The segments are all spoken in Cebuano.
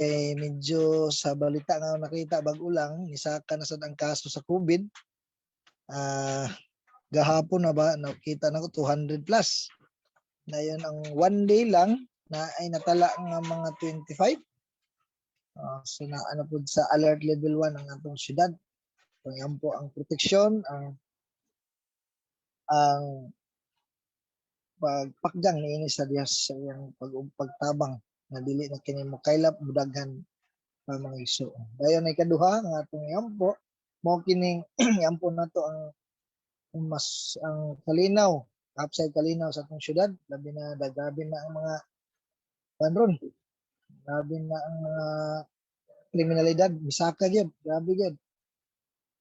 Kay medyo sa balita nga nakita bag-o lang, nisaka na sad ang kaso sa COVID. Gahapon na ba nakita nako 200 plus. Dayon ang one day lang na ay natala nga mga 25. So na ano pud sa alert level 1 ang atong syudad. Pang po ang proteksyon, ang pagpakgang niini sa Dios sa iyang pagtabang nga dili na kini mo kaylap mudaghan pa, mga igsoon. Dayon ay kaduha nga atong iampo mao kining iampo nato ang mas ang kalinaw, upside kalinaw sa atong syudad, labi na grabe na ang mga panron, grabe na ang mga kriminalidad, misaka gyud, grabe gyud.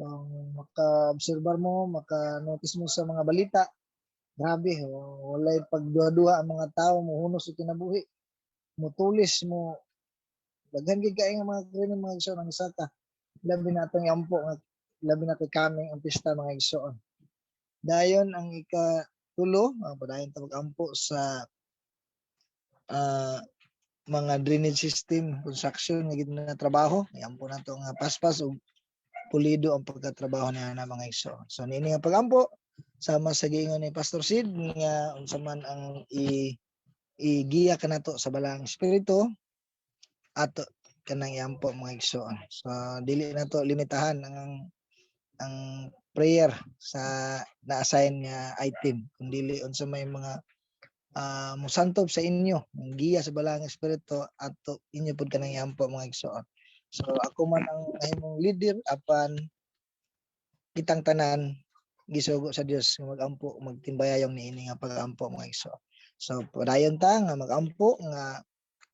Kung maka-obserbar mo, maka-notice mo sa mga balita, grabe, oh, walay pagduha-duha ang mga tao mohunos sa kinabuhi, mutulis mo, daghan gyud kaayo nga mga krimen, mga igsoon, ang misaka. Labi na atong iampo nga labi na kay coming ang pista, mga igsoon. Dayon ang ikatulo, ang padayon ta mag-ampo sa mga drainage system construction nga gid na trabaho. Iampo nato nga paspas ug pulido ang pagkatrabaho niya na, mga igsoon. So niini nga pagampo sama sa giingon ni Pastor Sid nga unsa man ang i igiya kanato sa Balaang Espiritu, ato kanang iampo, mga igsoon. So dili nato limitahan ang prayer sa na-assign nga item, kun dili unsa may mga mosantob sa inyo ang giya sa Balaang Espiritu, ato inyo pud kanang iampo, mga igsoon. So ako man ang nahimong leader, apan kitang tanan gisugo sa Dios nga magampo, magtimbayayong niini nga pagampo, mga igsoon. So padayon ta nga magampo nga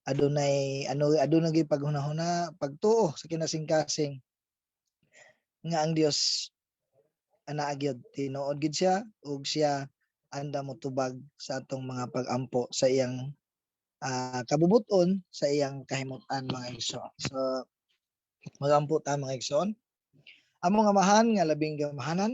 adunay ano, adunay gyud paghunahuna, pagtuo sa kinasingkasing nga ang Dios anaa gyud, tinuod gyud siya ug siya anda motubag sa atong mga pag-ampo sa iyang kabubuton, sa iyang kahimutan, mga igsoon. So magampo ta, mga igsoon. Among Amahan nga labing gamahanan,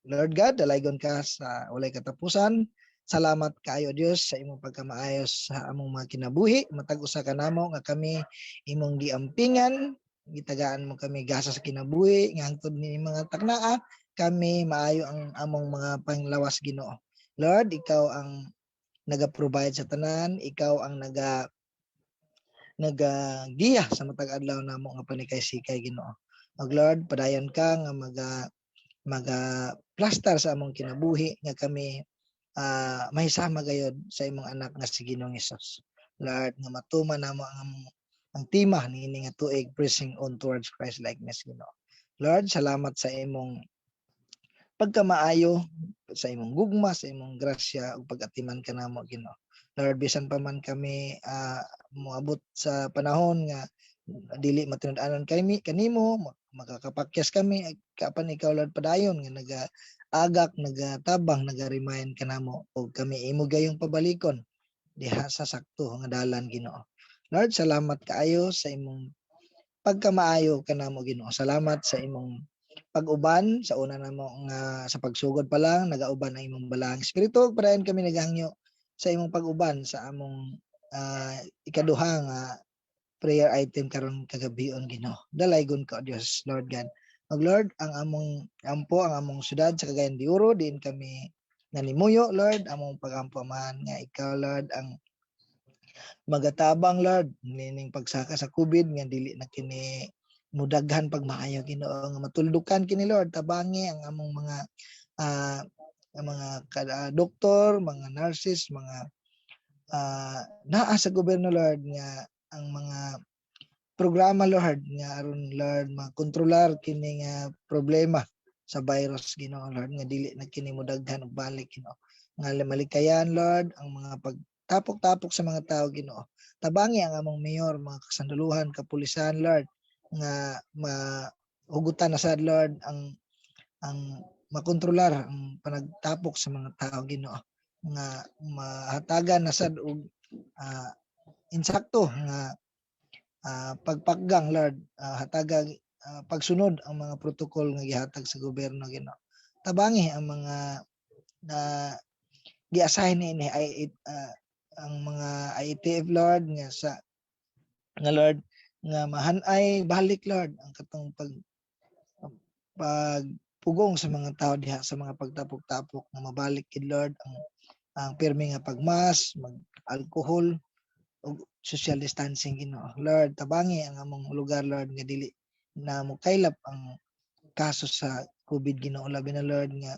Lord God, dalaygon ka sa walay katapusan. Salamat kaayo, Dios, sa imong pagkamaayos sa among mga kinabuhi. Matag usa kanamo nga kami imong giampingan, gitagaan mo kami gasa sa kinabuhi nga hangtod ni mga taknaa kami maayo ang among mga panglawas, Ginoo. Lord, ikaw ang naga-provide sa tanan, ikaw ang nagagiya sa matag adlaw namo nga panikay-sikay, Ginoo. Ug Lord, padayon ka nga maga plastar sa among kinabuhi nga kami mahisama gayod sa imong anak nga si Ginoong Hesus. Lord, nga matuman namo ang tema niini nga tuig, pressing on towards Christ likeness, Ginoo. Lord, salamat sa imong pagkamaayo, sa imong gugma, sa imong grasya ug pag-atiman kanamo, Ginoo. Lord, bisan pa man kami moabot sa panahon nga dili matinud-anon kami kanimo, makakapakyas kami, kapan ikaw, Lord, padayon nga naga-agak, nagatabang, naga-remind kanamo ug kami imo gayong pabalikon diha sa sakto nga dalan, Ginoo. Lord, salamat kaayo sa imong pagkamaayo kanamo, Ginoo. Salamat sa imong pag-uban sa una namo nga sa pagsugod pa lang nagauban ang imong Balaang Espiritu. Padayon kami naghangyo sa imong pag-uban sa among ikaduha nga prayer item karon kagabion, Ginoo. Dalaygon ka, Dios, Lord God. Ug Lord, ang among ampo, ang among syudad sa Cagayan de Oro diin kami nanimuyo, Lord, among pagampo man nga ikaw, Lord, ang magatabang, Lord, nining pagsaka sa COVID nga dili na kini mudaghan pag maayo, Ginoo, nga matuldukan kini. Lord, tabangi ang among mga ang mga doktor, mga nurses, mga naa sa gobyerno, Lord, nga ang mga programa, Lord, nga aron, Lord, makontrolar kini nga problema sa virus, Ginoo. Lord, nga dili na kini modaghan og balik, Ginoo, nga malikayan, Lord, ang mga pagtapok-tapok sa mga tao. Ginoo, tabangi ang among mayor, mga kasanduluhan, kapulisan, Lord, nga mahugutan na sad, Lord, ang makontrolar ang panagtapok sa mga tao, Ginoo, nga mahatagan na sad og insakto nga pagpakgang, Lord, hatagag pagsunod ang mga protocol nga gihatag sa gobyerno. Ginoo, tabangi ang mga na gi-assign niini ay ang mga IATF, Lord, nga sa Nga Lord, nga mahanay balik, Lord, ang katong pagpugong sa mga tao diha sa mga pagtapok-tapok, nga mabalik gid, Lord, ang pirmi nga pagmas, mag alcohol ug social distancing, Ginoo. Lord, tabangi ang among lugar, Lord, nga dili na mokaylap ang kaso sa COVID, Ginoo. Labi na, Lord, nga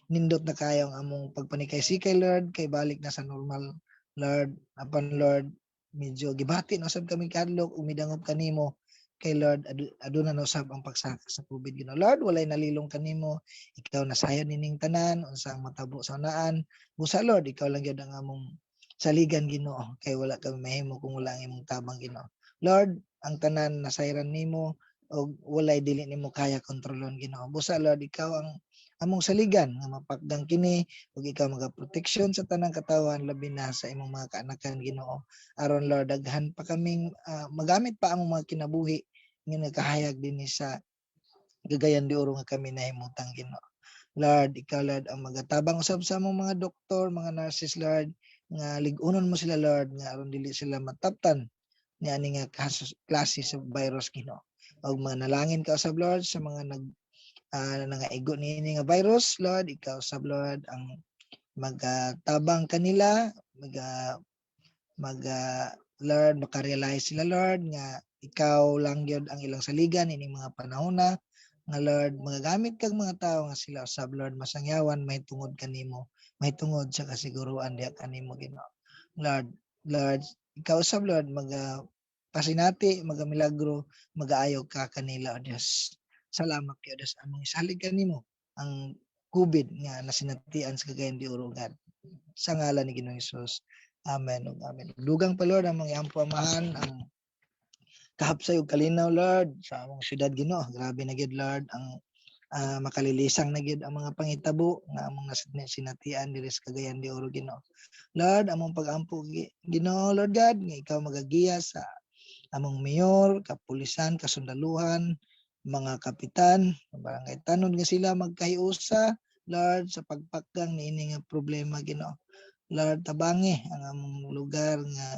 nindot na kayo ang among pagpanikay-sikay, Lord, kay balik na sa normal, Lord. Apan, Lord, medyo gibati na usab kami kadlok ug midangop kanimo kay, Lord, aduna na usab ang pagsaka sa COVID, Ginoo. Lord, walay nalilong kanimo. Ikaw nasayod nining tanan unsa ang matabo sa unaan. Busa, Lord, ikaw lang gyud ang among saligan, Ginoo, kay wala kami mahimo kung wala ang imong tabang, Ginoo. Lord, ang tanan nasayran nimo og walay dili nimo kaya kontrolon, Ginoo. Busa, Lord, ikaw ang among saligan nga mapakdang kini ug ikaw magaproteksyon sa tanang katawan, labi na sa imong mga kaanakan, Ginoo, aron, Lord, daghan pa kaming magamit pa among mga kinabuhi nga nagkahayag dinhi sa Cagayan de Oro nga kami nahimutang, Ginoo. Lord, ikaw, Lord, ang magatabang usab sa among mga doktor, mga nurses, Lord, nga lig-unon mo sila, Lord, nga aron dili sila mataptan niani nga kaso, klase sa virus, Ginoo. Ug manalangin ka usab, Lord, sa mga nangaigo niini nga virus. Lord, ikaw usab, Lord, ang magatabang kanila, maga mag Lord, makarealize sila, Lord, nga ikaw lang gyud ang ilang saligan ining mga panahona nga, Lord, magagamit kag mga tawo nga sila usab, Lord, masangyawan mahitungod kanimo, mahitungod sa kasiguruan diha kanimo, Ginoo. Lord, Lord, ikaw usab, Lord, maga pasinati, magamilagro, magaayo ka kanila, O Dios. Salamat kay Dios, among isalig kanimo ang COVID nga nasinatian sa Cagayan de Oro, God. Sa ngalan ni Ginoong Hesus. Amen ug amen. Dugang pa, Lord, ang mga ampo Amahan ang kahapsay ug kalinaw, Lord, sa among syudad, Ginoo. Grabe na gyud, Lord, ang makalilisang na gyud ang mga pangitabo nga among sinatian diri sa Cagayan de Oro, Ginoo. Lord, among pagampo, Ginoo, Lord God, nga ikaw magagiya sa among mayor, kapulisan, kasundaluhan, mga kapitan, barangay tanod nga sila magkahiusa, Lord, sa pagpakgang niini nga problema, Ginoo. Lord, tabangi ang among lugar nga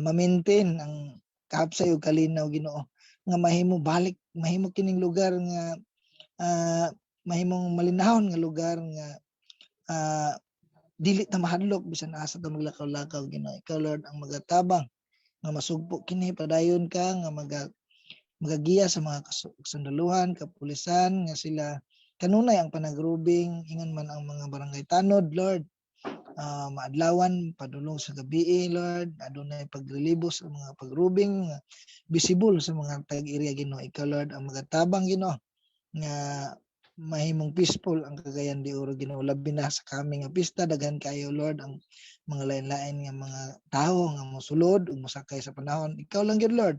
ma-maintain ang kahapsay ug kalinaw, Ginoo, nga mahimo balik mahimo kining lugar nga mahimong malinahon nga lugar nga dili ta mahadlok bisan asa ta maglakaw-lakaw, Ginoo. Ikaw, Lord, ang magatabang nga masugpo kini. Padayon ka nga magagiya sa mga kasundaluhan, kapulisan nga sila kanunay ang panagrubing, ingon man ang mga barangay tanod, Lord, maadlawan padulong sa gabi, Lord, adunay pagrelibo sa mga pagrubing nga visible sa mga tag-area, Ginoo. Ikaw, Lord, ang magatabang, Ginoo, nga mahimong peaceful ang Cagayan de Oro, Ginoo, labi na sa kami nga pista. Daghan kayo, Lord, ang mga lain-lain nga mga tawo nga mosulod ug mosakay sa panahon. Ikaw lang gyud, Lord,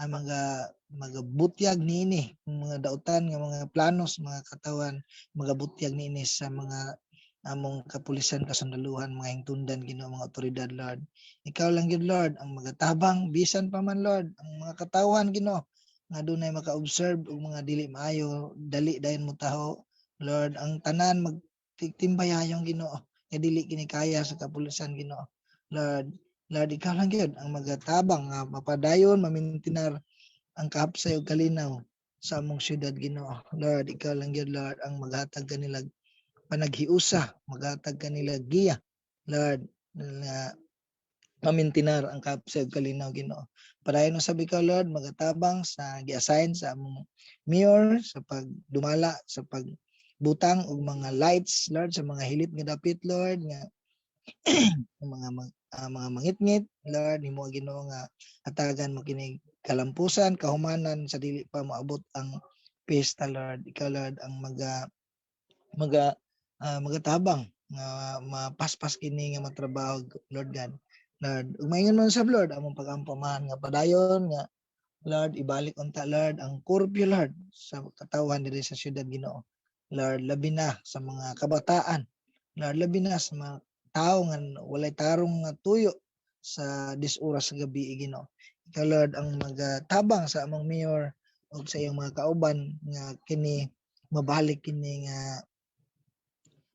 ang mga magabutyag niini mga dautan nga mga planos, mga katawan, magabutyag niini sa mga among kapulisan, kasundaluhan, mga hingtundan, Ginoo, mga otoridad. Lord, ikaw lang gyud, Lord, ang magatabang. Bisan pa man, Lord, ang mga katawhan, Ginoo, nga dunay maka-observe og mga dili maayo, dali dayon mo taho. Lord, ang tanan magtimbayayong, Ginoo, nga dili kini kaya sa kapulisan, Ginoo. Lord, Lord, ikaw lang gyud ang magatabang nga mapadayon mamintinar ang kahapsay ug kalinaw sa among syudad, Ginoo. Lord, ikaw lang gyud, Lord, ang maghatag kanila panaghiusa, maghatag kanila giya, Lord, na mamintinar ang kahapsay ug kalinaw, Ginoo. Padayon usab ikaw, Lord, magatabang sa gi-assign sa among mayor sa pagdumala sa pagbutang og mga lights, Lord, sa mga hilit nga dapit, Lord, nga ang mga mangitngit. Lord, nimo, Ginoo, nga hatagan mo kini kalampusan, kahumanan sa dili pa moabot ang piyesta. Lord, ikaw, Lord, ang maga maga magatabang nga mapaspas kini nga matrabaho, Lord God. Lord, ug maingon man sa, Lord, among pagampo Amahan nga padayon nga, Lord, ibalik unta, Lord, ang curfew, Lord, sa katawhan diri sa syudad, Ginoo. Lord, labi na sa mga kabataan. Lord, labi na sa mga tao nga walay tarong nga tuyo sa 10 oras sa gabi, Ginoo. Ikaw, Lord, ang magatabang sa among mayor ug sa iyang mga kauban nga kini mabalik kini nga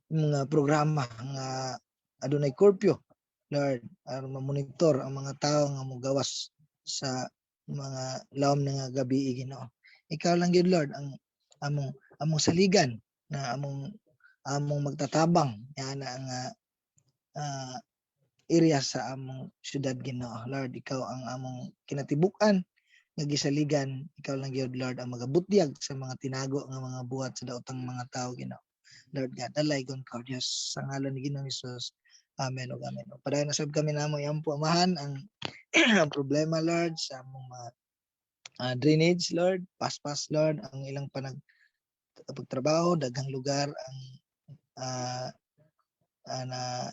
mga programa nga adunay curfew, Lord, aron mamonitor ang mga tawo nga mogawas sa Mga lawom na nga gabi, Ginoo. Ikaw lang gyud, Lord, ang among saligan na among magtatabang yan ang area sa among syudad, Ginoo. Lord, ikaw ang among kinatibuk-an nga gisaligan. Ikaw lang gyud, Lord, ang magabutyag sa mga tinago nga mga buhat sa daotang mga tawo, Ginoo. Lord God, dalaygon ka, Diyos, sa ngalan ni Ginoong Hesus. Amen ug amen. Padayon na sab kami namo iampo, Amahan, ang problema, Lord, sa among mga drainage, Lord, paspas, Lord, ang ilang pagtrabaho, daghang lugar ang na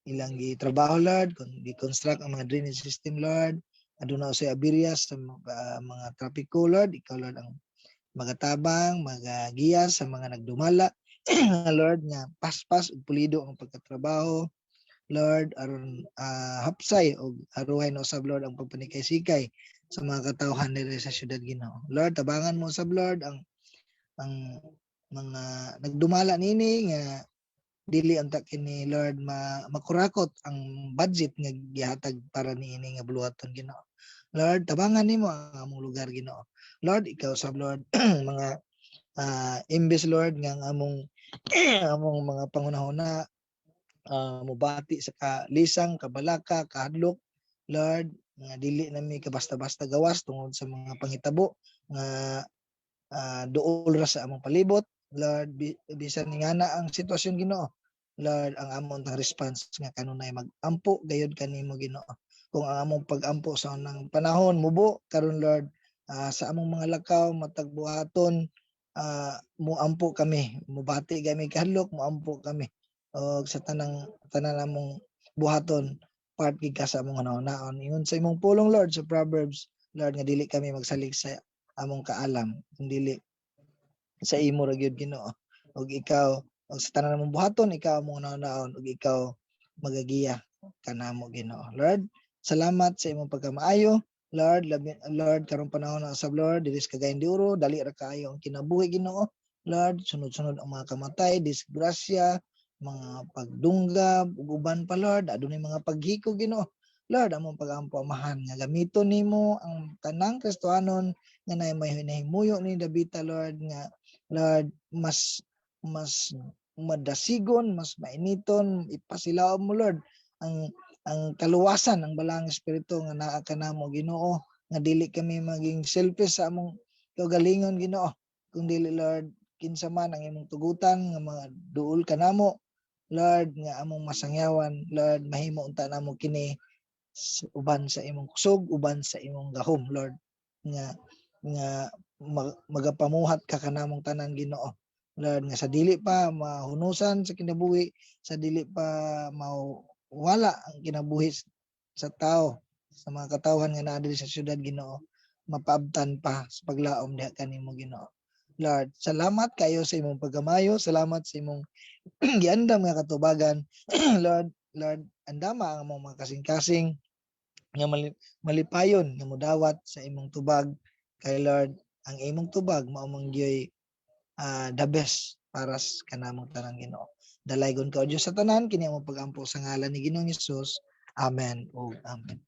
ilang gitrabaho, Lord, kung gi-construct ang mga drainage system, Lord. Aduna usay aberya sa mga trapiko, Lord. Ikaw, Lord, ang magatabang, magagiya sa mga nagdumala, Lord, nga paspas ug pulido ang pagkatrabaho, Lord, aron hapsay og aruhay na usab, Lord, ang pagpanikay-sikay sa mga katawhan diri sa syudad, Ginoo. Lord, tabangan mo usab, Lord, ang mga nagdumala nini nga dili unta kini, Lord, makurakot ang budget nga gihatag para niini nga buluhaton, Ginoo. Lord, tabangan nimo ang among lugar, Ginoo. Lord, ikaw sab, Lord, mga imbes, Lord, nga ang among mga panghunahuna mubati sa kalisang, kabalaka, kahadlok, Lord, nga dili nami kabasta-basta gawas tungod sa mga panghitabo nga duol ra sa among palibot. Lord, bisan ngana ang sitwasyon, Ginoo. Lord, ang among tang response nga kanunay mag-ampo gayud kanimo, Ginoo. Kung ang among pag-ampo sa unang panahon mubo, karon, Lord, sa among mga lakaw, matag buhaton, muampo kami, mubati kami kahadlok, muampo kami. Og sa tanang tanan namong buhaton, part gid ka sa among hunahunahon. Ingon sa imong pulong, Lord, sa Proverbs, Lord, nga dili kami magsalig sa among kaalam, kundi sa imo ra gyud, Ginoo. Ug ikaw, ug sa tanan namong buhaton, ikaw among hunahunahon ug ikaw magagiya kanamo, Ginoo. Lord, salamat sa imong pagkamaayo. Lord, labi, Lord, karong panahon na usab, Lord, diri sa Cagayan de Oro, dali ra kaayo ang kinabuhi, Ginoo. Lord, sunod-sunod ang mga kamatay, disgrasya, mga pagdunggab ug uban pa, Lord, adunay mga paghiko, Ginoo. Lord, among pagampo, Amahan, nga gamiton nimo ang tanang Kristohanon nga naay may nahimuyo ni Dabita, Lord, nga Lord, mas mas madasigon, mas mainiton, ipasilaom mo, Lord, ang kaluwasan ang Balaang Espiritu nga naa kanamo, Ginoo, nga dili kami maging selfish sa among kaugalingon, Ginoo, kung dili, Lord, kinsa man ang imong tugutan nga mga duol kanamo, Lord, nga among masangyawan. Lord, mahimo unta namo kini uban sa imong kusog, uban sa imong gahom, Lord, nga nga magapamuhat ka kanamong tanan, Ginoo. Lord, nga sa dili pa mahunusan sa kinabuhi, sa dili pa mawala ang kinabuhi sa tao, sa mga katawhan nga naa diri sa syudad, Ginoo, mapaabtan pa sa paglaom diha kanimo, Ginoo. Lord, salamat kayo sa imong pagkamayo, salamat sa imong giandam nga katubagan. Lord, Lord, andama ang among mga kasing-kasing nga malipayon nga modawat sa imong tubag kay, Lord, ang imong tubag mao man gyoy the best para kanamong tanan, Ginoo. Dalaygon ka, O Dios, sa tanan. Kini among pagampo sa ngalan ni Ginoong Hesus. Amen ug amen.